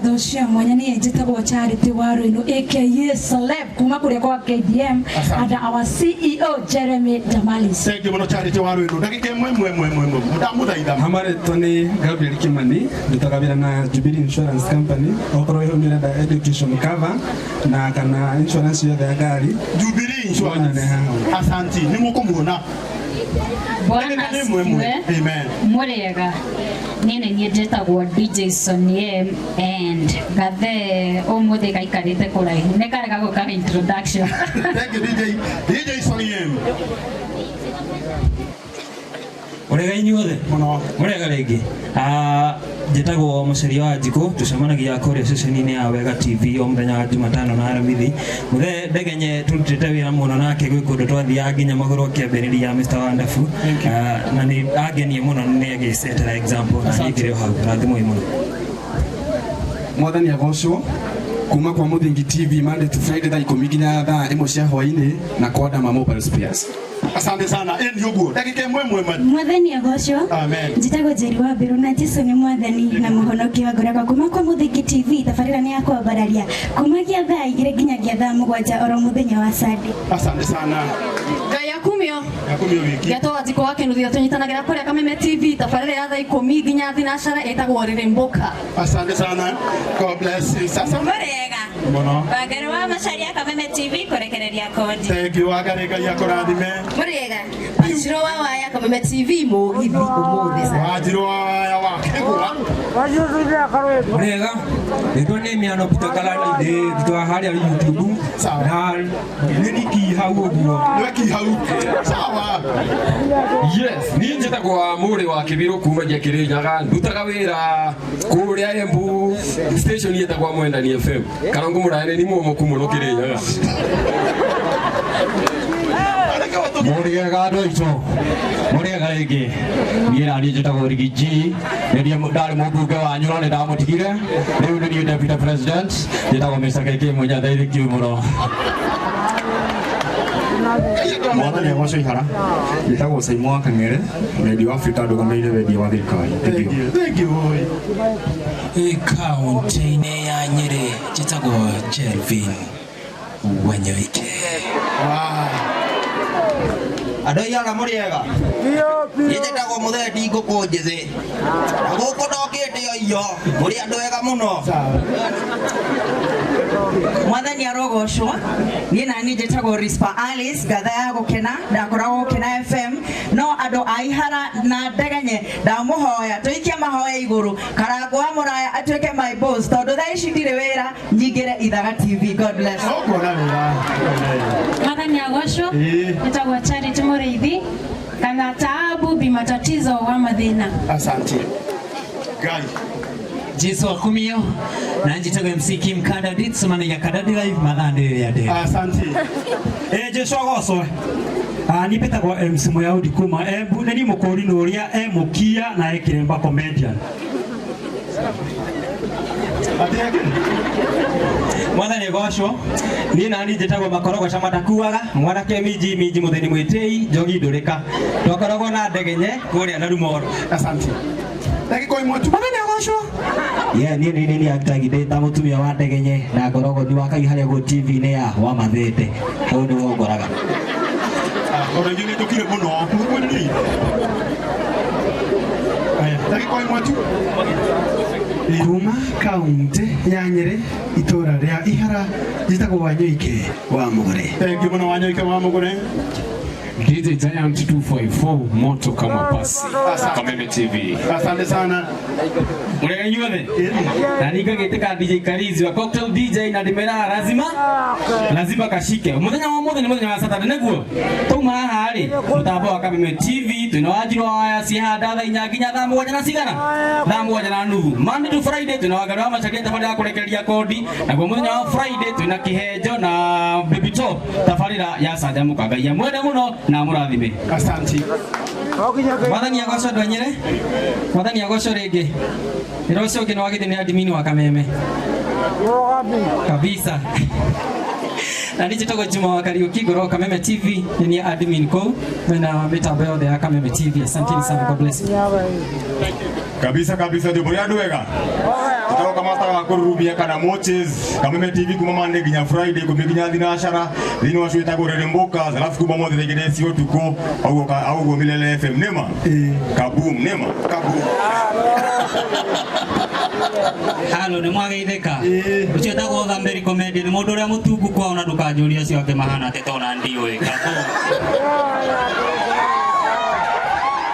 Ngatho cia mwanya nĩ njĩtagwo Charity Waruinu aka Celeb kuma kũrĩa kwa KDM and our CEO Jeremy Damalis. Thank you mũno Charity Waruinu. Ndagĩka ĩmwe ĩmwe ĩmwe ĩmwe ĩmwe. Ndamũthaitha. Hamarĩtwo nĩ Gabriel Kimani, ndutaga wĩra na Jubilee Insurance Company, okorwo wĩ nĩ ũrenda education cover na kana insurance yothe ya ngari. Jubilee Insurance. Nyone haha. Asanti, nĩ mũkũmuona. Bwana Ndagĩka nĩ ĩmwe ĩmwe. asifiwe. Amen. Mũrĩega. Niĩ nĩ niĩ njĩtagwo DJ Sonie and gathe ũmũthĩ gaikarĩte kũraihu nĩ karega gũka introduction. Thank you DJ. DJ Sonie. Ũrega inyuothe Mũno. Mũrega rĩngĩ. Ah, njĩtagwo Mũceria wa Njikũ, tũcemanagia kũrĩa ceceni-inĩ ya Wega TV o mũthenya wa Jumatano na Aramithi. Mũthee Ndegenye tũrutĩte wĩra mũno nake gwĩ kũndũ twathiaga nginya magũrũ akĩambĩrĩria Mr. Wonderful. Ah, na nĩ angenie mũno nĩ agĩcetera example na niĩ ngĩrĩ o hau. Rathimwoi mũno. Mwathani agocwo kuma kwa Muthingi TV Monday to Friday thaa 10 nginya thaa 1 cia hwainĩ na kwa Dama Mobile Spares. Asante sana. Ĩ nĩ ũguo. Ndagĩka ĩmwe ĩmwe ĩmwe. Mwathani agocwo. Amen. Njĩtagwo Njeri wa Mbĩrũ na Jesu nĩ mwathani na mũhonokia wa ngoro yakwa. Kuma kwa Mũthingi TV tabarĩra nĩ ya kwambararia kumagia thaa 2 nginyagia thaa 7 oro mũthenya wa Sunday. Asante sana. Ngai akumio. Akumio wiki. Ngetwo Wanjikũ wa Kĩnuthia tũnyitanagĩra kũrĩa Kameme TV tabarĩra ya thaa 10 nginya thinacara ĩtagwo Rĩrĩmbũka. Asante sana. God bless you. Sasa Mũrĩega. Mũno. Wangari wa Macharia Kameme TV kũrekereria kondi. Thank you Wangari, Ngai akũrathime. Mũrĩega. Wanjirũ wa Waya Kameme TV mũgithi ũmũthĩ. Wanjirũ wa Waya wa Kĩgũa. Mũrĩega, rĩtwa nĩ Mĩano Peter Kalani, ndĩ ndutaga harĩa YouTube na nĩ niki hau ũguo. Nĩwe ki hau. Sawa. Yes, niĩ njĩtagwo Mũrĩ wa Kĩbirũ kumagia Kĩrĩnyaga, ndutaga wĩra kũrĩa Embu station ĩtagwo Mwendani FM. Karangu mũraya nĩ mũmoku mũno Kĩrĩnyaga. Mũrĩega andũ aitũ, mũrĩega rĩngĩ. Niĩ naniĩ njĩtagwo Rigi G, nĩ niĩ ndarĩ mũmbunge wanyu no nĩ ndamũtigire, rĩu nĩ niĩ deputy president, njĩtagwo Mr. KK Munya, thank you mũno. Mwathani agocwo ihara. Njĩtagwo Saimo wa Kang'ere, Redio Africa ndũgamĩrĩire wendia wa thirikari. Thank you. Thank you. Kaunti-inĩ ya Nyĩrĩ njĩtagwo Jelvin Wanyoike. Andũ aigana mũrĩega? Niĩ njĩtagwo Mũthendi Ngũkũ Njĩthĩ. Na gũkũ ndokĩte o iyo, mũrĩ andũ ega mũno. Mwathani arogocwo. Niĩ nani njĩtagwo Rispa Alice, ngatha ya gũkena, ndakoragwo Gũkena FM, no andũ a Ihara na Ndegenye ndamũhoya tũikie mahoya igũrũ, Karangũ wa Mũraya atuĩke my boss, tondũ thaa ici ndirĩ wĩra, nyingĩre Ithaga TV. God bless. Ũkuona wĩra. Mwathani agocwo. Njĩtagwo Charity Mũrĩithi kana taabu bi matatizo wa mathĩna. Asante. Ngai. Jesu akumio na njitagwo MC Kim Kadadi tucemanagia Kadadi live mathaa ndĩ rĩrĩa ndĩ. Asante. Jesu agocwo. Ah, niĩ mbĩtagwo MC Mũyahudi kuma Embu, nĩ niĩ mũkũri ũrĩa e mũkia na e kĩremba comedian. Mwathani agocwo. Niĩ nani njĩtagwo Makorogoca matakuaga, mwanake minji minji mũthĩni mwĩtĩi, njogi ndũrĩka. Twakoragwo na Ndegenye kũrĩa na Rumoro. Asante. Ndagĩka ĩmwe tu. Mwathani agocwo. Yeah, niĩ nĩ niĩ actor ndĩ ta mũtumia wa Ndegenye na ngoragwo ndi wakagia harĩa guo TV-inĩ ya wa Mathĩndĩ. Hau nĩho ngoraga. Ona inyuĩ nĩ njũkire mũno. Mwĩrĩrĩi. Aya, ndagĩka ĩmwe tu. Kuma kaunti ya Nyĩrĩ, itũra rĩa Ihara, njĩtagwo Wanyoike wa Mũgũre. Thank you mũno Wanyoike wa Mũgũre. DJ Giant 254 moto kama pasi. Kameme TV. Asante sana. Mũrĩega inyuothe. Na niĩ ngagĩtĩka DJ Karizi wa Cocktail DJ na ndĩmeraga lazima lazima kashike. Mũthenya wa ũmũthĩ nĩ mũthenya wa Saturday nĩguo? Twauma haha rĩ, mũtambo wa Kameme TV twĩna Wanjirũ wa Waya ciĩhanda thaa 4 nginya thaa 7 na cigana? Thaa 7:30. Monday to Friday twĩna Wangari wa Macharia tabarĩra ya kũrekereria kondi, naguo mũthenya wa Friday twĩna Kĩhenjo na Baby Top tabarĩra ya Canjamũka. Ngai amwende mũno na amũrathime. Asante. Mwathani agocwo andũ a Nyĩrĩ. Mwathani agocwo rĩngĩ. Wĩra ũcio ũngĩ nĩ wagĩte nĩ admin wa Kameme. Kabisa. Na niĩ njĩtagwo Juma wa Kariuki, ngoragwo Kameme TV, nĩ niĩ admin kũu, mwena wa mĩtambo yothe ya Kameme TV. Asanteni sana, God bless you. Kabisa kabisa, ndio bũrĩa andũ wega. Tũtoka master Wa kũrurumia kana moches Kameme TV kuma Monday nginya Friday 10 nginya thinacara thĩinĩ wa show ĩtagwo Rĩrĩmbũka, alafu kuma mothe thaa 2 cia ũtukũ auguo Milele FM nĩma kaboom nĩma kaboom. Halo, nĩ mwageithĩka. Ũcio etagwo Thamberi Comedy, nĩ mũndũ ũrĩa mũtungu kwao na ndũkanjũrie acio angĩ mahana atĩ tondũ na ndiũĩ.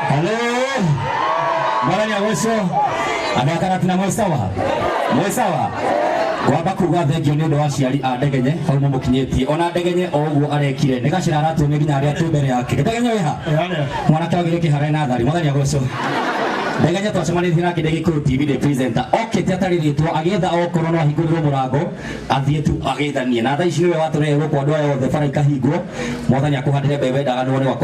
Halo. Mwathani agocwo. Andũ a Karatina mwĩ sawa? Mwĩ sawa? Ngwamba kuga thengio nĩ ũndũ wa aciari a Ndegenye hau mamũkinyĩtie. Ona Ndegenye o ũguo arekire nĩ gacĩra aratuonia nginya harĩa twĩ mbere yake. Ndegenye wĩ ha? Mwanake wagĩrĩire kĩhara na thari. Mwathani agocwo. Ndegenye twacemanĩtie nake ndĩ Gĩkũyũ TV ndĩ presenter. Okĩte atarĩ rĩtwa agĩetha okorwo no ahingũrĩrwo mũrango athiĩ tu agĩthanie. Na thaa ici nĩwe watũrehe gũkũ andũ aya othe bara ikahingwo. Mwathani akũhandĩre mbembe ndaganu nĩ wa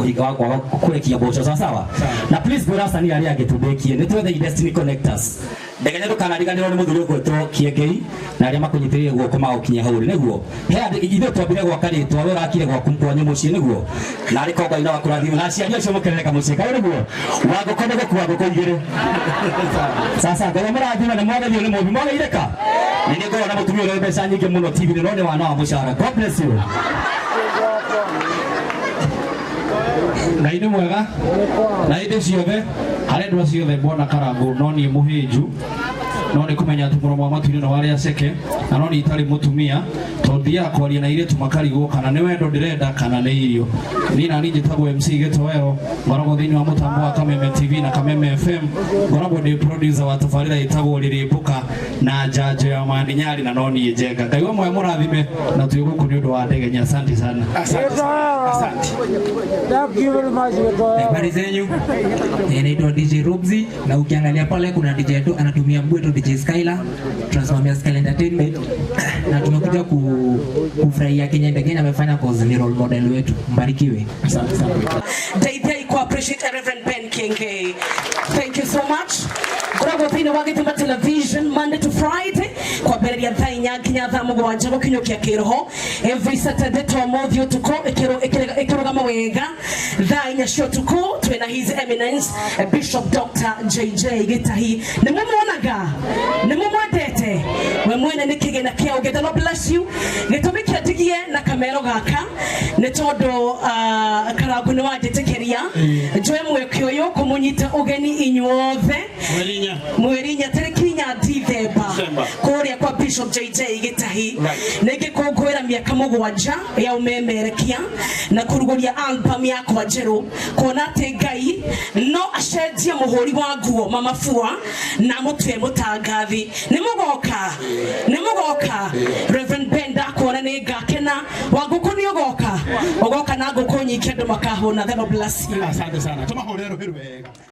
kũrekia mboco sawa sawa. Na please ngwĩra acani arĩa angĩ tũndĩkie nĩ twethe Destiny Connectors. Ndegenye ndũkanariganĩrwo nĩ mũthuri ũgwĩtwo Kiengei na arĩa makũnyitĩrĩire guoko magũkinyia hau rĩ nĩguo. He andũ ithuĩ twambire gwaka rĩtwa we ũrakire gwaku kwanyu mũciĩ nĩguo. Na arĩ ko Ngai no akũrathime na aciari acio mũkenere kamũciĩ kau nĩguo. Wangũkũ nĩ gũkua ngũkũ igĩrĩ. Sasa Ngai amũrathime na mwagerio nĩ mũmbi mwageithĩka. Nĩ nĩ ngorwo na mũtumia ũrĩa wĩ mbeca nyingĩ mũno TV-inĩ no nĩ wana wa mũcara. God bless you. Ngai nĩ mwega na hĩndĩ ciothe harĩ andũ acio othe mbona Karangũ no niĩ mũhĩnju no nĩ kũmenya atĩ mũromo wa matu-inĩ nĩ warĩa ceke na no niĩ itarĩ mũtumia tondũ thiaga kwaria na airĩtu makarigwo kana nĩ wendo ndĩrenda kana nĩ irio. Niĩ nani njĩtagwo MC Gĩtoero, ngoragwo thĩinĩ wa mũtambo wa Kameme TV na Kameme FM, ngoragwo ndĩ producer wa tabarĩra ĩtagwo Rĩrĩmbũka na njanjo ya Maninyari na no niĩ Njenga. Ngai wa muoyo mũrathime na twĩ gũkũ nĩ ũndũ wa Ndegenye. Asante sana. Asante sana. Asante. Thank you very much. Habari zenyu. Naitwa DJ Rubzi na ukiangalia pale kuna DJ yetu anatumia mguu DJ Skylar, tunasimamia Skylar Entertainment na tumekuja kufurahia Kenya Ndegenye amefanya cause ni role model wetu. Mbarikiwe. Asante sana. Ndeithia ku appreciate Reverend Ben Kiengei. Thank you so much. Ngoragwo thĩinĩ wa Gĩthima Television Monday to Friday kwambĩrĩria thaa 4 nginya thaa 7 gũkinyũkia kĩroho. Every Saturday to mũthĩ ũtukũ ĩkĩrũgama wega thaa 4 cia ũtukũ twĩna His Eminence Bishop Dr. JJ Gĩtahi. Nĩ mũmuonaga? Nĩ mũmwendete? We mwene nĩ kĩgĩna kĩa ũngĩ. The Lord bless you. Gĩtũmi kĩa ndigie na kamero gaka nĩ tondũ Karangũ nĩ wanjĩtĩkĩria njoe mweke ũyũ kũmũnyita ũgeni inyuothe mweri 4 tarĩki 4 Dithemba kũrĩa kwa Bishop JJ Gĩtahi nĩngĩkũngũĩra mĩaka 7 ya ũmemerekia na kũrugũria album yakwa njerũ kuona atĩ Ngai no acenjie mũhũri wa nguo mama fua na mũtue mũtangathi. Nĩ mũgoka? Nĩ mũgoka? Reverend Ben ndakuona nĩ ngakena. Wa ngũkũ nĩ ũgoka? Ũgoka na ngũkũ nyingĩ andũ makahũna. The Lord bless you. Asante sana. Tũmahũrĩre rũhĩ rwega.